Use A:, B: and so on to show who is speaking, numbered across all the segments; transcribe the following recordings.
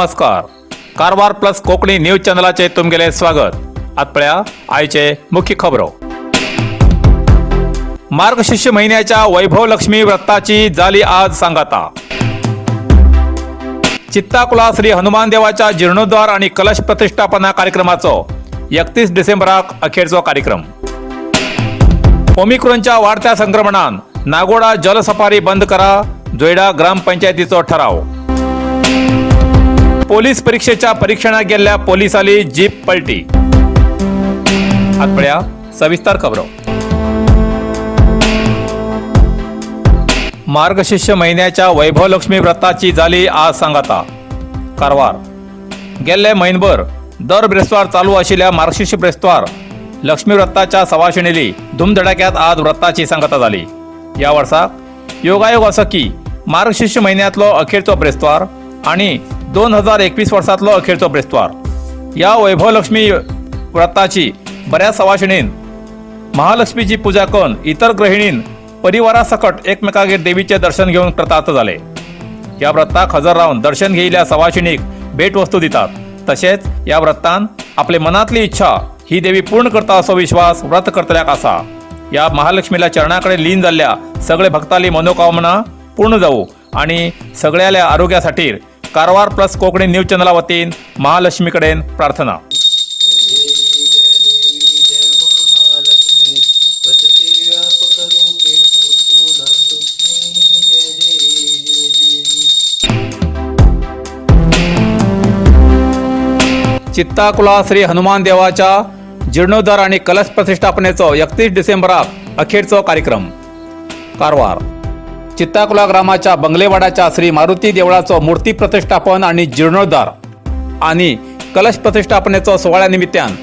A: नमस्कार. Karwar plus Konkani news चॅनलाचे तुमगेले स्वागत. आत पळया आयचे मुख्य खबरो. मार्गशीर्ष महिन्याच्या वैभव लक्ष्मी व्रताची जाली आज सांगाता. चित्ताकुला श्री हनुमान देवाच्या जीर्णोद्धार आणि कलश प्रतिष्ठापना कार्यक्रमाचो 31 डिसेंबराक अखेरचो कार्यक्रम. ओमिक्रॉनच्या वाढत्या संक्रमणान नागोडा जलसफारी बंद करा, जोयडा ग्रामपंचायतीचो ठराव. पोलीस परीक्षेच्या परीक्षणाक गेल्ल्या पोलिसाली जीप पलटी. आत पळया सविस्तर खबरो. मार्गशीर्ष महिन्याच्या वैभवलक्ष्मी व्रताची जाली आज सांगाता. कारवार. गेल्ले म्हयनभर दर ब्रेस्तार चालू आशिल्ल्या मार्गशीर्ष ब्रेस्तार लक्ष्मी व्रताच्या सवाशिणीली धुमधडाक्यात आज व्रताची सांगता जाली. या वर्साक योगायोग असो की मार्गशीर्ष म्हयन्यांतलो अखेरचो ब्रेस्तार आणि 2021 वर्सांतलो अखेरचो ब्रेस्तार या वैभवलक्ष्मी व्रताची बऱ्याच सवाशिणीन महालक्ष्मीची पूजा करून इतर गृहिणीन परिवारासकट एकमेकागेर देवीचे दर्शन घेवन कृतार्थ जाले. ह्या व्रताक हजर रावन दर्शन घेयिल्ल्या सवाशिणीक भेटवस्तू दितात. तशेंच ह्या व्रतान आपले मनातली इच्छा ही देवी पूर्ण करता असो विश्वास व्रत करतल्याक आसा. ह्या महालक्ष्मीला चरणाकडे लीन जाल्ल्या सगळे भक्ताली मनोकामना पूर्ण जावू आणि सगळ्याल्या आरोग्यासाठी कारवार प्लस कोंकणी न्यूज चॅनला वतीन महालक्ष्मी कडेन प्रार्थना.
B: जय देवी जय महालक्ष्मी, वसते व्यापक रूपे तू सूक्ष्मी, जय देवी जय देवी.
A: चित्ताकुला श्री हनुमान देवाच्या जीर्णोद्धार आणि कलश प्रतिष्ठापनेचो 31 डिसेंबराक अखेरचो कार्यक्रम. कारवार. चित्ताकुला ग्रामाच्या बंगलेवाडाच्या श्री मारुती देवळाचो मूर्ती प्रतिष्ठापन आणि जीर्णोद्धार आणि कलश प्रतिष्ठापनेचो सुवाळ्या निमित्तान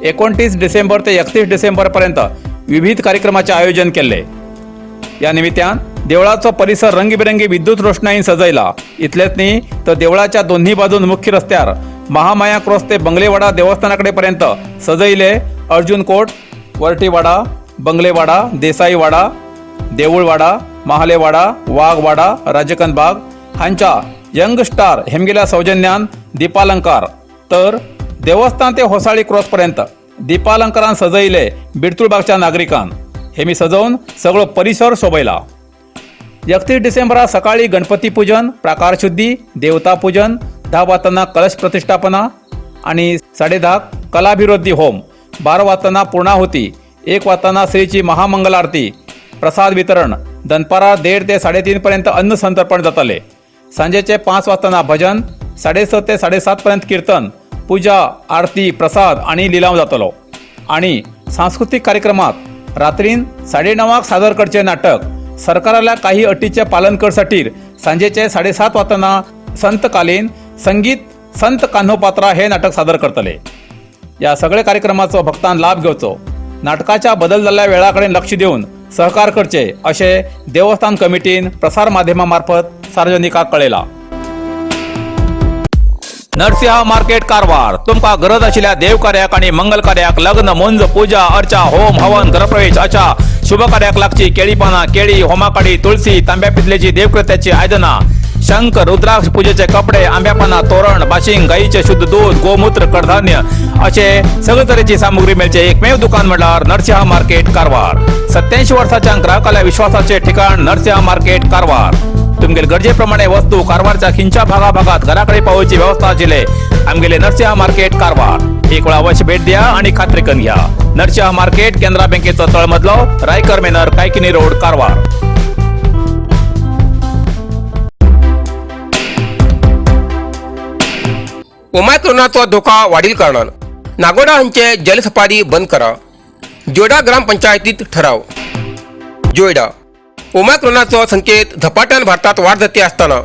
A: 29 डिसेंबर ते 31 डिसेंबर पर्यंत विविध कार्यक्रमाचे आयोजन केल्ले. या निमित्तान देवळाचो परिसर रंगबिरंगी विद्युत रोषणाईन सजयला. इतलेच न्ही तर देवळाच्या दोन्ही बाजून मुख्य रस्त्यार महामाया क्रॉस ते बंगलेवाडा देवस्थानाकडे पर्यंत सजयले. अर्जुन कोट, वरटीवाडा, बंगलेवाडा, देसाईवाडा, देऊळवाडा, महालेवाडा, वाघवाडा, राजकन बाग हांच्या यंग स्टार हेमगेल्या सौजन्यान दीपालंकार, तर देवस्थान ते होसाळी क्रॉस पर्यंत दीपालंकारान सजयले. बिडतुळबागच्या नागरिकान हे मी सजवून सगळो परिसर सोबयला. 31 डिसेंबरा सकाळी गणपती पूजन, प्राकारशुद्धी, देवता पूजन, 10 वाजताना कलश प्रतिष्ठापना आणि 10:30 कलाभिवृद्धी होम, 12 वाजताना पूर्णाहुती, 1 वाजताना श्रीची महामंगल आरती, प्रसाद वितरण, दनपारा 1:30 ते 3:30 पर्यंत अन्न संतर्पण जातले. सांजेचे 5 वाजताना भजन, 6:30 ते 7:30 पर्यंत कीर्तन, पूजा, आरती, प्रसाद आणि लिलाव जातलो. आणि सांस्कृतिक कार्यक्रमात रात्रीन 9:30 सादर करचे नाटक. सरकाराला काही अटीचे पालन करसाठी सांजेचे 7:30 वाजताना संतकालीन संगीत संत कान्होपात्रा हे नाटक सादर करतले. या सगळे कार्यक्रमाचो भक्तान लाभ घेवचो, नाटकाच्या बदल जाल्ल्या वेळा कडेन लक्ष दिवन सहकार करचे अशें देवस्थान कमिटीन प्रसार माध्यमा मार्फत सार्वजनिकाक कळयला. नरसिंहा मार्केट कारवार. तुमकां गरज आशिल्ल्या देवकार्याक आणि मंगल कार्याक, लग्न, मुंज, पूजा अर्चा, होम हवन, घरप्रवेश अशा शुभ कार्याक लागची केळी पानां, केळी, होमाकाडी, तुळसी, तांब्या पितलेची देवकृत्याची आयदनां, शंख, रुद्राक्ष, पूजेचे कपडे, आंब्या पानां, तोरण, बाशिंग, गाईचे शुद्ध दूध, गोमूत्र, कडधान्य असे सगळे तरेची सामुग्री मेळचे एकमेव दुकान म्हळ्यार नरसिंहा मार्केट कारवार. 87 वर्साच्या ग्राहकाला विश्वासाचे ठिकाण नरसिंहा मार्केट कारवार. तुमगेले गरजेप्रमाणे वस्तू कारवारच्या खिंच्या भागाभागात घराकडे पावोवची व्यवस्था आशिल्ले आमगेले नरसिंहा मार्केट कारवार. एक वेळा अवश्य भेट द्या आणि खात्री करून घ्या. नरसिंहा मार्केट, केनरा बँकेचो तळमजलो, रायकर मेनर, कायकिनी रोड, कारवार.
C: ओमायक्रोनाचो धोका वाडील कारणान नागोडा हांचे जलसफारी बंद करा, जोयडा ग्रामपंचायतीत ठराव. जोयडा. ओमायक्रोनाचो संकेत झपाट्यान भारतात वाढ जाती आसतना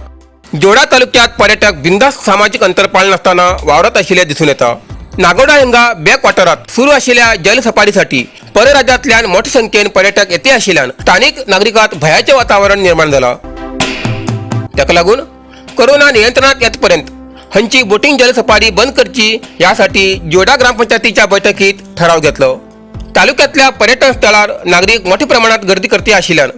C: जोडा तालुक्यात पर्यटक बिंदास्त सामाजीक अंतर पाळनासतना वावरत आशिल्ले दिसून येता. नागोडा हांगा बॅक वाठारात सुरू आशिल्ल्या जलसफारीसाठी परराज्यांतल्यान मोठ्या संख्येन पर्यटक येते आशिल्ल्यान स्थानीक नागरिकांत भयाचें वातावरण निर्माण जाला. ताका लागून कोरोना नियंत्रणात येतपर्यंत हंची बोटिंग जलसफारी बंद करची यासाठी जोडा ग्रामपंचायतीच्या बैठकीत ठराव घेतलो. तालुक्यातल्या पर्यटन स्थळार नागरीक मोठ्या प्रमाणात गर्दी करती आशिल्ल्यान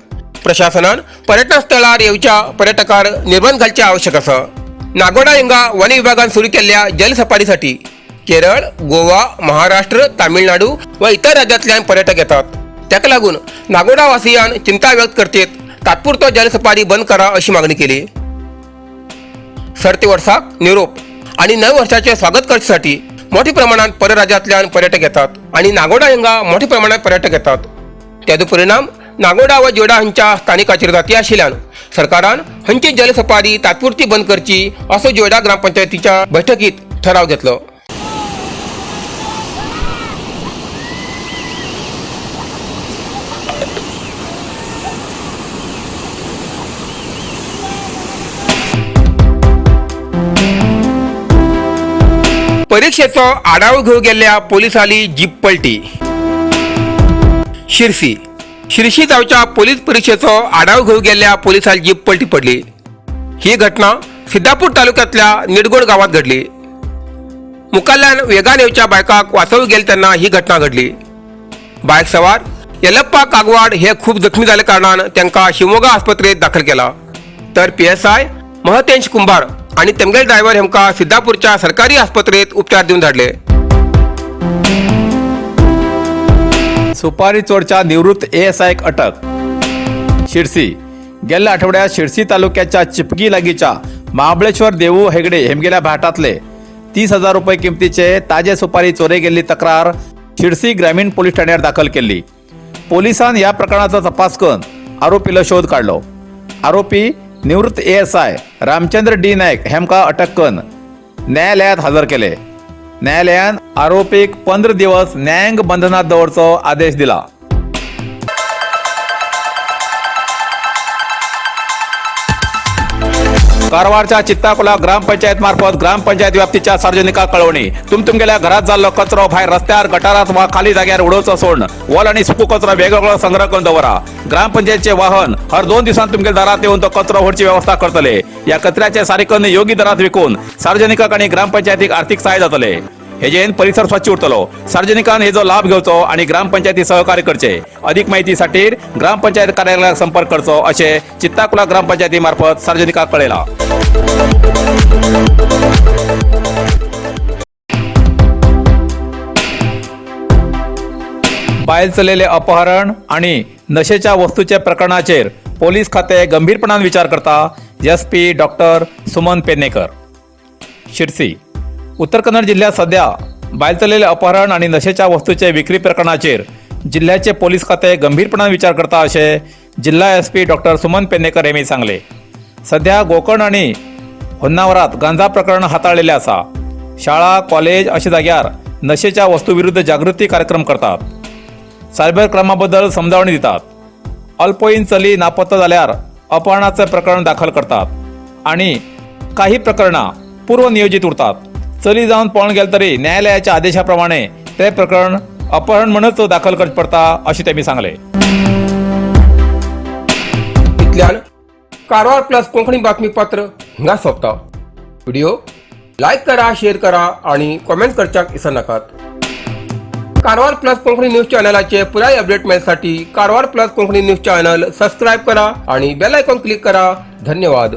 C: प्रशासनान पर्यटन स्थळार येवच्या पर्यटकार निर्बंध घालचे आवश्यक आसा. नागोडा हिंगा वन विभागान सुरू केल्ल्या जलसफारीसाठी केरळ, गोवा, महाराष्ट्र, तामिळनाडू व इतर राज्यांतल्यान पर्यटक येतात. ताका लागून नागोडा वासियान चिंता व्यक्त करतेत तात्पुरतो जलसफारी बंद करा अशी मागणी केली. सरते वर्साक निरोप आणि नव वर्षाचे स्वागत करच्यासाठी मोठ्या प्रमाणात परराज्यांतल्यान पर्यटक येतात आणि नागोडा हिंगा मोठ्या प्रमाणात पर्यटक येतात. त्याचो परिणाम नागोडा व जोडा हांच्या स्थानिकाचेर जाती आशिल्ल्यान सरकारान हंची जलसफारी तात्पुरती बंद करची असो जोडा ग्रामपंचायतीच्या बैठकीत ठराव घेतलो. परीक्षेचो आढावो घेवंक गेल्ल्या पोलिसांनी जीप पलटी. शिरसी शिरशी जावच्या पोलीस परीक्षेचो आढावो घेवंक गेल्ल्या पोलिसांनी जीप पलटी पडली. ही घटना सिद्धापूर तालुक्यातल्या निडगोड गावात घडली. मुखाल्ल्यान वेगान येवच्या बायकाक वाचोवंक गेले तेन्ना ही घटना घडली. बायक सवार यलप्पा कागवाड हे खूप जखमी जाल्या कारणान तांकां शिवमोगा आस्पत्रेत दाखल केला. तर पीएसआय महतेंश कुंभार आणि तेमगेले ड्रायव्हर हेमकां सिद्धापूरच्या सरकारी आस्पत्रेत उपचार दिवन धाडले.
A: सुपारी चोरच्या निवृत्त एएसआयक अटक. शिरसी गेल्या आठवड्यात शिरसी तालुक्याच्या चिपगी लागीच्या महाबळेश्वर देवू हेगडे हेमगेल्या भाटातले 30,000 रुपये किमतीचे ताजे सुपारी चोरी गेल्ली तक्रार शिरसी ग्रामीण पोलीस ठाण्यार दाखल केली. पोलिसान ह्या प्रकरणाचा तपास करून आरोपीला शोध काढलो. आरोपी निवृत्त एएसआय रामचंद्र डी नाईक हेमका अटक करून न्यायालयात हजर केले. न्यायालयान आरोपीक 15 दिवस न्यायांग बंधनात दवरचो आदेश दिला. कारवारच्या चित्ताकुला ग्रामपंचायत मार्फत ग्रामपंचायत व्याप्तीच्या सार्वजनिका कळवणी. तुमगेल्या घरात जाल्लो कचरो भायर रस्त्यार, गटारात वा खाली जाग्यार उडोवचो सोडून वल आणि सुको कचरो वेगवेगळो संग्रह करून दवरा. ग्रामपंचायतचे वाहन हर 2 दिवसांत तुमगेल्या दारात येऊन तो कचरो व्हरची व्यवस्था करतले. या कचऱ्याचे सारिकन योग्य दरात विकून सार्वजनिकाक आणि ग्रामपंचायतीक आर्थिक सहाय्य जातले. हेजेन परिसर स्वच्छ उरतलो. सार्वजनिकान हेजो लाभ घेवचो आणि ग्रामपंचायती सहकार्य करचे. अधिक माहितीसाठी ग्रामपंचायत कार्यालयाक संपर्क करचो असे चित्ताकुला ग्रामपंचायती मार्फत सार्वजनिकाक कळयला. बायल चलेले अपहरण आणि नशेच्या वस्तूच्या प्रकरणाचेर पोलीस खाते गंभीरपणान विचार करता. SP doctor Suman Pednekar. Sirsi Uttar Kannada जिल्ह्यात सध्या बायल चलेले अपहरण आणि नशेच्या वस्तूचे विक्री प्रकरणाचेर जिल्ह्याचे पोलीस खाते गंभीरपणान विचार करता असे जिल्हा SP doctor Suman Pednekar यांनी सांगले. सध्या गोकर्ण आणि होन्नावरात गांजा प्रकरण हाताळलेले आसा. शाळा, कॉलेज अशा जाग्यार नशेच्या वस्तू विरुद्ध जागृती कार्यक्रम करतात. सायबर क्रायमाबद्दल समजावणी दितात. अल्पवयीन चली नापत्ता जाल्यार अपहरणाचे प्रकरण दाखल करतात आणि काही प्रकरणां पूर्वनियोजित उरतात. चली जावन पळून गेले तरी न्यायालयाच्या आदेशाप्रमाणे ते प्रकरण अपहरण म्हणूनच दाखल करचें पडटा अशें तेमी सांगले.
C: इतल्यान कारवार प्लस कोंकणी बातमीपत्र हिंगा सोंपता. व्हिडिओ लायक करा, शेअर करा आणि कॉमेंट करच्याक विसरनाकात. कारवार प्लस कोंकणी न्यूज चॅनलाचे पुराय update मेळसाठी Karwar plus Konkani news channel subscribe करा आणि बेल आयकॉन क्लिक करा. धन्यवाद.